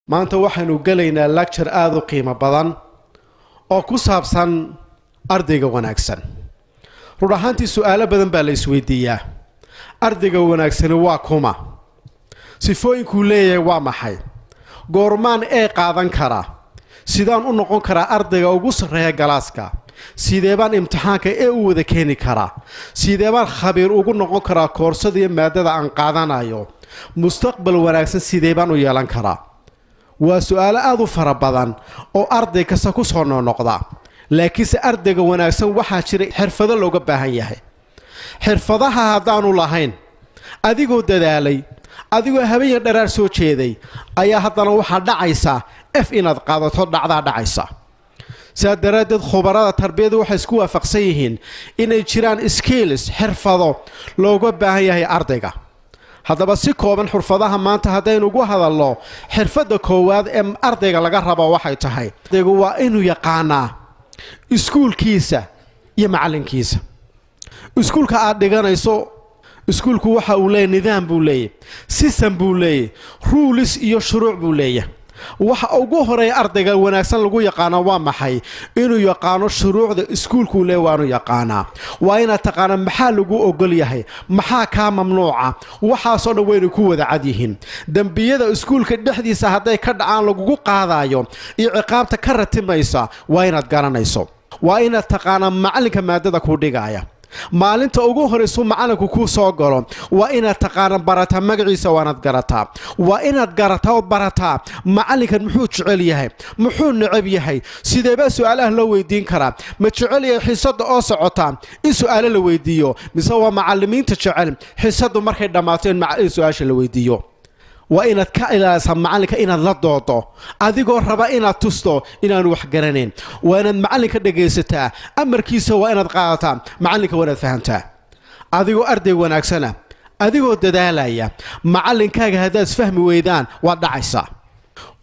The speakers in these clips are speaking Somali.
Maanta waxaynu gelaynaa lecture aada u qiimo badan oo ku saabsan ardayga wanaagsan. Run ahaantii, su-aalo badan baa la isweydiiyaa. Ardayga wanaagsani waa kuma? Sifooyinkuu leeyahay waa maxay? Goormaan ee qaadan karaa? Sidaan u noqon karaa ardayga ugu sarreeya galaaska? Sidee baan imtixaanka ee u wada keeni karaa? Sidee baan khabiir ugu noqon karaa koorsada iyo maadada aan qaadanayo? Mustaqbal wanaagsan sidee baan u yeelan karaa? Waa su-aalo aada u fara badan oo arday kasta ku soo noqnoqda. Laakiinse ardayga wanaagsan waxaa jira xirfado looga baahan yahay. Xirfadaha haddaanu lahayn, adigoo dadaalay, adigoo habeen dharaar soo jeeday, ayaa haddana waxaa dhacaysa F inaad qaadato dhacdaa dhacaysa. Sidaa daraaddeed, khubarada tarbiyadu waxay isku waafaqsan yihiin inay jiraan skills, xirfado looga baahan yahay ardayga. Haddaba, si kooban xirfadaha maanta haddaynu ugu hadalno, xirfadda koowaad ee ardayga laga rabo waxay tahay: ardaygu waa inuu yaqaanaa iskuulkiisa iyo macallinkiisa. Iskuulka aad dhiganayso, iskuulku waxa uu leeyahy nidaam buu leeyahy, system buu leeyahy, rules iyo shuruuc buu leeyahay. Waxa ugu horeeya ardayga wanaagsan lagu yaqaano waa maxay? Inuu yaqaano shuruucda iskuulkuu leey. Waanu yaqaanaa. Waa inaad taqaana maxaa lagu ogol yahay, maxaa kaa mamnuuca. Waxaasoo dhan waynu ku wada cad yihiin. Dembiyada iskuulka dhexdiisa hadday ka dhacaan lagugu qaadayo iyo ciqaabta ka ratimaysa waa inaad garanayso. Waa inaad taqaanaa macallinka maadada kuu dhigaaya. Maalinta ugu horraysuu macallinku kuu soo galo waa inaad taqaana, barataa magaciisa, waanaad garataa. Waa inaad garataa ood barataa macallinkan muxuu jecel yahay, muxuu necab yahay, sideebaa su-aalaha loo weydiin karaa. Ma jecel yahay xiisadda oo socota in su-aalo la weydiiyo, mise waa macallimiinta jecel xiisaddu markay dhammaato in su-aasha la weydiiyo? Waa inaad ka ilaalisaa macallinka inaad la doodo adigoo raba inaad tusto inaanu wax garanayn. Waa inaad macallinka dhegaysataa, amarkiisa waa inaad qaadataa. Macallinka waa inaad fahamtaa. Adigoo arday wanaagsana, adigoo dadaalaya, macallinkaaga haddaad isfahmi weydaan, waad dhacaysaa.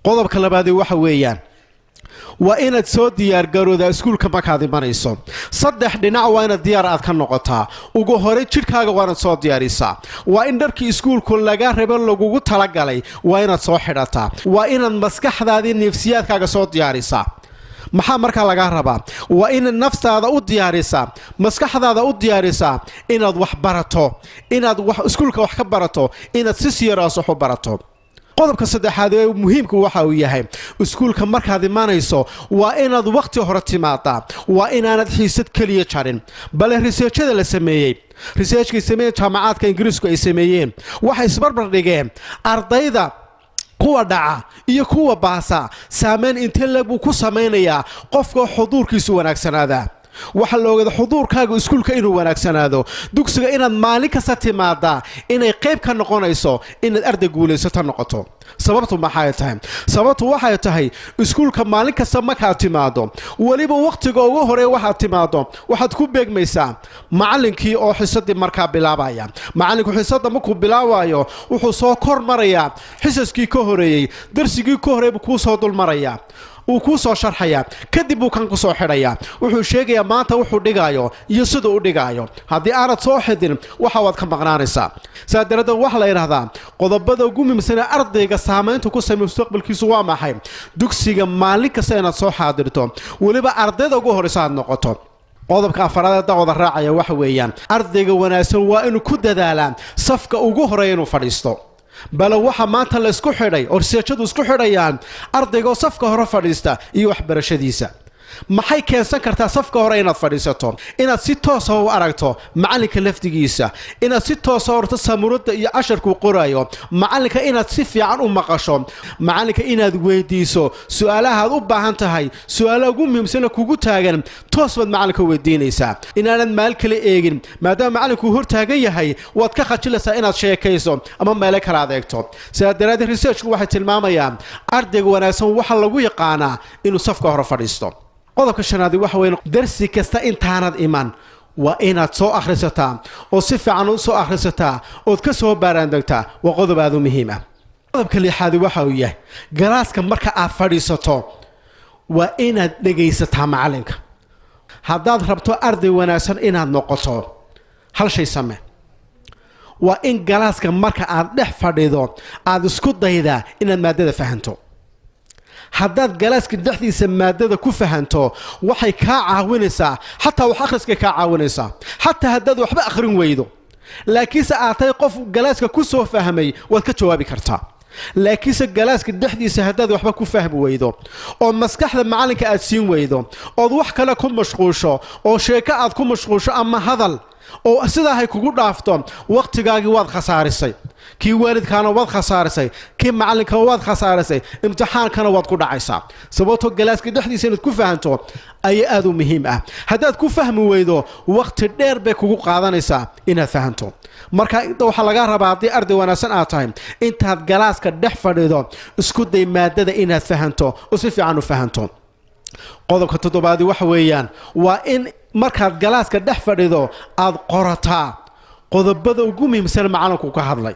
Qodobka labaadi waxa weeyaan, waa inaad soo diyaargaroodaa iskuulka markaad imanayso. Saddex dhinac waa inaad diyaar aad ka noqotaa. Ugu horey, jidhkaaga waa inaad soo diyaarisaa. Waa in dharkii iskuulku laga rabo, lagugu talagalay, waa inaad soo xidhataa. Waa inaad maskaxdaadii, nefsiyaadkaaga soo diyaarisaa. Maxaa markaa lagaa rabaa? Waa inaad naftaada u diyaarisaa, maskaxdaada u diyaarisaa inaad wax barato, inaad wax iskuulka wax ka barato, inaad si siyaraas wax u barato. Qodobka saddexaad ee muhiimka waxa uu yahay, iskuulka markaad imanayso waa inaad wakhti hore timaadaa. Waa inaanad xiisad keliya jarin. Bale researchada la sameeyey, researchkay sameeyeen jaamacaadka Ingiriisku ay sameeyeen, waxay isbarbar dhigeen ardayda kuwa dhaca iyo kuwa baasa. Saameyn intee leeg buu ku samaynayaa qofka xuduurkiisu wanaagsanaadaa? Waxaa la ogada xuduurkaaga iskuulka inuu wanaagsanaado, dugsiga inaad maalin kasta timaadaa, inay qayb ka noqonayso inaad arday guulaysato noqoto. Sababtu maxay tahay? Sababtu waxay tahay, iskuulka maalin kasta markaad timaado, weliba wakhtiga ugu horeeya waxaad timaado, waxaad ku beegmaysaa macallinkii oo xisadii markaa bilaabaya. Macallinku xisadda markuu bilaabayo, wuxuu soo kor marayaa xisaskii ka horeeyey, darsigii ka horeey buu kuu soo dul marayaa, uu kuu soo sharxayaa. Kadib buu kan ku soo xidhayaa. Wuxuu sheegayaa maanta wuxuu dhigaayo iyo siduu u dhigaayo. Haddii aanad soo xidin, waxa waad ka maqnaanaysaa. Saa daraaddeed, waxaa la yidhahdaa qodobada ugu muhiimsan ee ardayga saamaynta ku sameey mustaqbalkiisu waa maxay? Dugsiga maalin kasta inaad soo xaadirto, weliba ardayda ugu horreysa aad noqoto. Qodobka afaraad ee dawada raacaya waxa weeyaan, ardayga wanaagsan waa inuu ku dadaalaa safka ugu horeeya inuu fadhiisto. Bale waxa maanta la isku xidhay oo researchadu isku xidhayaan ardaygoo safka hore fadhiista iyo waxbarashadiisa. Maxay keensan kartaa safka hore inaad fadhiisato? Inaad si toosa u aragto macallinka lafdigiisa, inaad si toosa orto samuurada iyo casharkuu qoraayo macallinka, inaad si fiican u maqasho macallinka, inaad weydiiso su-aalahaad u baahan tahay. Su-aalaha ugu muhiimsana kugu taagan toos baad macallinka weydiinaysaa, inaanad maal kale eegin. Maadaama macallinkuu hor taagan yahay, waad ka khajilaysaa inaad sheekayso ama meelo kale aad eegto. Sidaa daraaddeed, researchku waxay tilmaamayaan ardayga wanaagsan waxaa lagu yaqaanaa inuu safka hore fadhiisto. Qodobka shanaadi waxa weeye, darsi kasta intaanad iman waa inaad soo akhrisataa oo si fiican u soo akhrisataa ood ka soo baaraandegtaa. Waa qodob aad u muhiim ah. Qodobka lixaadi waxa uu yahay, galaaska marka aad fadhiisato waa inaad dhegaysataa macallinka. Haddaad rabto arday wanaagsan inaad noqoto, hal shay same: waa in galaaska marka aad dhex fadhido aad isku daydaa inaad maadada fahanto. Haddaad galaaska dhexdiisa maadada ku fahanto, waxay kaa caawinaysaa xataa wax akhriskay kaa caawinaysaa. Xataa haddaad waxba akhrin weydo, laakiinse aad tahay qof galaaska ku soo fahmay, waad ka jawaabi kartaa. Laakiinse galaaska dhexdiisa haddaad waxba ku fahmi weydo oo maskaxda macallinka aad siin weydo, ood wax kale ku mashquusho oo sheeko aad ku mashquusho ama hadal oo sidaahay kugu dhaafto, wakhtigaagii waad khasaarisay, kii waalidkaana waad khasaarisay, kii macallinkana waad khasaarisay, imtixaankana waad ku dhacaysaa. Sababtoo galaaska dhexdiisa inaad ku fahanto ayaa aad u muhiim ah. Haddaad ku fahmi weydo, wakhti dheer bay kugu qaadanaysaa inaad fahanto. Marka waxaa lagaa rabaa, haddii arday wanaagsan aad tahay, intaad galaaska dhex fadhido isku day maadada inaad fahanto oo si fiican u fahanto. Qodobka toddobaadi waxa weeyaan, waa in markaad galaaska dhex fadhido aad qorataa qodobada ugu muhiimsan macallinku ka hadlay.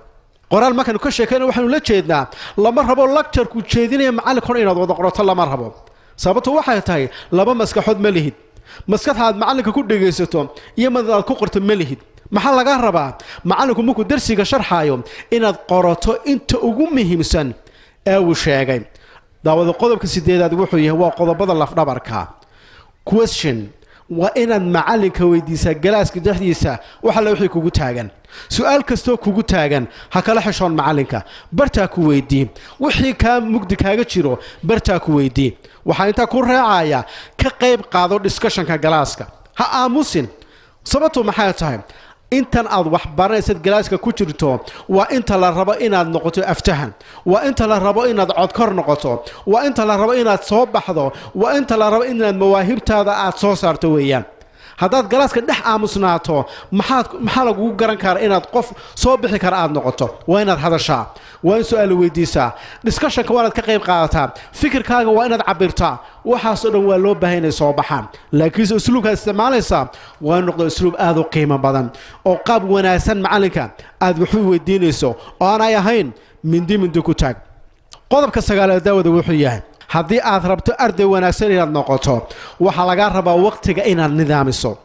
Qoraal markaynu ka sheekayna, waxaynu la jeednaa lama rabo lecture-ku jeedinaya macallinka inaad wada qorato, lama rabo. Sababtu waxay tahay, laba maskaxood ma lihid. Maskaxda aad macallinka ku dhegaysato iyo mid aad ku qorto ma lihid. Maxaa laga rabaa? Macallinku markuu darsiga sharxaayo inaad qorato inta ugu muhiimsan ee uu sheegay. Daawada, qodobka sideedaad wuxuu yahay, waa qodobada lafdhabarka: question. Waa inaad macallinka weydiisaa galaaska dhexdiisa wax alle wixii kugu taagan. Su-aal kastoo kugu taagan ha kala xishoon macallinka, bartaa ku weydii. Wixii kaa mugdi kaaga jiro, bartaa ku weydii. Waxaa intaa ku raacaya, ka qayb qaado discussion-ka galaaska, ha aamusin. Sababtu maxay tahay? Intan aad wax baranaysad galaaska ku jirto waa inta la rabo inaad noqoto aftahan, waa inta la rabo inaad codkor noqoto, waa inta la rabo inaad soo baxdo, waa inta la rabo inaad mawaahibtaada aad soo saarto weeyaan. Haddaad galaaska dhex aamusnaato, maxaad maxaa lagugu garan karaa inaad qof soo bixi kara aad noqoto? Waa inaad hadashaa, waa in su-aal weydiisaa, discussion-ka waa inaad ka qayb qaadataa, fikirkaaga waa inaad cabirtaa. Waxaasoo dhan waa loo baahay inay soo baxaan, laakiinse usluubkaad isticmaalaysaa waa in noqdo usluub aad u qiimo badan oo qaab wanaagsan macallinka aad wax u weydiinayso oo aanay ahayn mindi mindi ku taag. Qodobka sagaalaad, daawada, wuxuu yahay, haddii aad rabto arday wanaagsan inaad noqoto, waxaa lagaa rabaa wakhtiga inaad nidaamiso.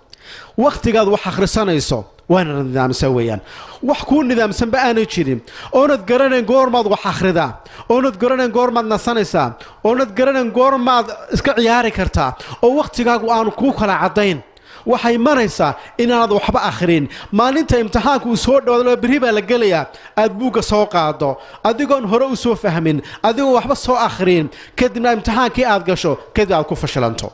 Wakhtigaad wax akhrisanayso waa inaad nidaamisa weeyaan. Wax kuu nidaamsanba aanay jirin, oonad garanayn goormaad wax akhridaa, oonad garanayn goormaad nasanaysaa, oonad garanayn goormaad iska ciyaari kartaa, oo wakhtigaagu aanu kuu kala caddayn, waxay maraysaa inaanad waxba akhrin. Maalinta imtixaanku uu soo dhawaado, berri baa la gelayaa, aad buugga soo qaado adigoon hore u soo fahmin, adigoon waxba soo akhrin, kadibna imtixaankii aad gasho, kadib aad ku fashilanto.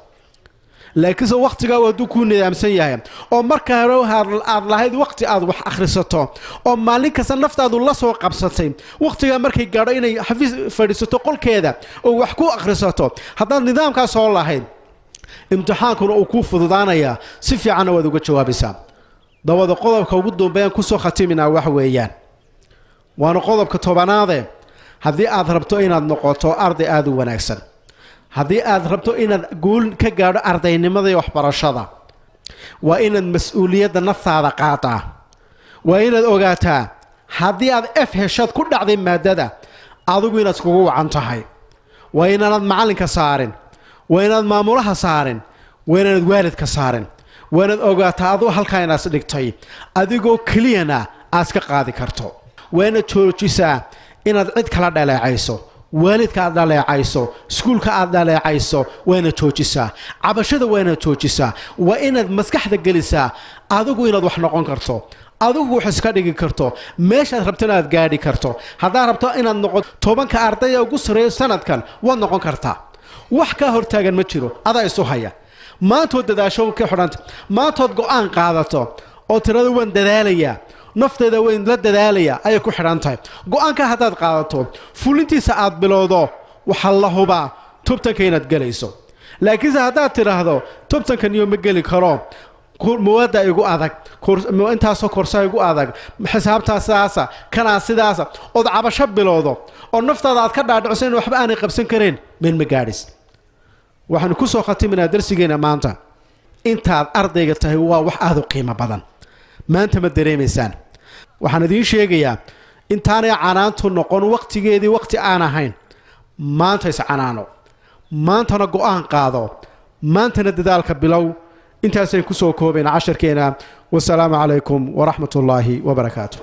Laakiinse wakhtigaagu hadduu kuu nidaamsan yahay oo marka hore aad lahayd wakhti aad wax akhrisato oo maalin kasta naftaadu la soo qabsatay wakhtigaa markay gaadho inay xafiis fadhiisato qolkeeda oo wax ku akhrisato, haddaad nidaamkaa soo lahayd, imtixaankuna uu kuu fududaanayaa, si fiicanna waad uga jawaabaysaa. Dabada, qodobka ugu dambeeyaan kusoo khatiminaa wax weeyaan, waana qodobka tobanaade: haddii aad rabto inaad noqoto arday aada u wanaagsan, haddii aad rabto inaad guul ka gaadho ardaynimada iyo waxbarashada, waa inaad mas-uuliyadda naftaada qaadaa. Waa inaad ogaataa haddii aad F heshaad ku dhacday maadada, adigu inaad iskugu wacan tahay. Waa inaanad macallinka saarin, waa inaad maamulaha saarin, waa inaanad waalidka saarin. Waa inaad ogaataa aduu halkaa inaad isdhigtay, adigoo keliyana aad iska qaadi karto. Waa inaad joojisaa inaad cid kala dhaleecayso, waalidka aad dhaleecayso, iskuulka aad dhaleecayso. Waa inaad joojisaa cabashada, waa inaad joojisaa. Waa inaad maskaxda gelisaa adigu inaad wax noqon karto, adigu wax iska dhigi karto, meeshaad rabtona aad gaadhi karto. Haddaad rabto inaad noqoto 10-ka ardaya ugu sarreeyo sanadkan, waad noqon kartaa. Wax kaa hortaagan ma jiro, adaa isu haya. Maantood dadaasho ka xidhanta, maantood go'aan qaadato oo tirada waan dadaalayaa, nafteeda wayn la dadaalayaa ayay ku xidhan tahay. Go'aanka haddaad qaadato, fulintiisa aad bilowdo, waxaa la hubaa tobtanka inaad gelayso. Laakiinse haddaad tidhaahdo tobtankan iyo ma geli karo, mawaadda igu adag, intaasoo korsaa igu adag, xisaabtaa sidaasa, kanaa sidaasa, ood cabasho bilowdo oo naftaada aad ka dhaadhiciso in waxba aanay qabsan karayn, meel ma gaadhis. Waxaanu ku soo khatiminaa darsigeena maanta: intaad ardayga tahay waa wax aada u qiimo badan. Maanta ma dareemaysaan. Waxaan idiin sheegayaa, intaanay canaantu noqon wakhtigeedii wakhti aan ahayn, maanta is canaano, maantana go'aan qaado, maantana dadaalka bilow. Intaasaan kusoo koobayna casharkeena. Wasalaamu calaykum waraxmat ullaahi wabarakaatu.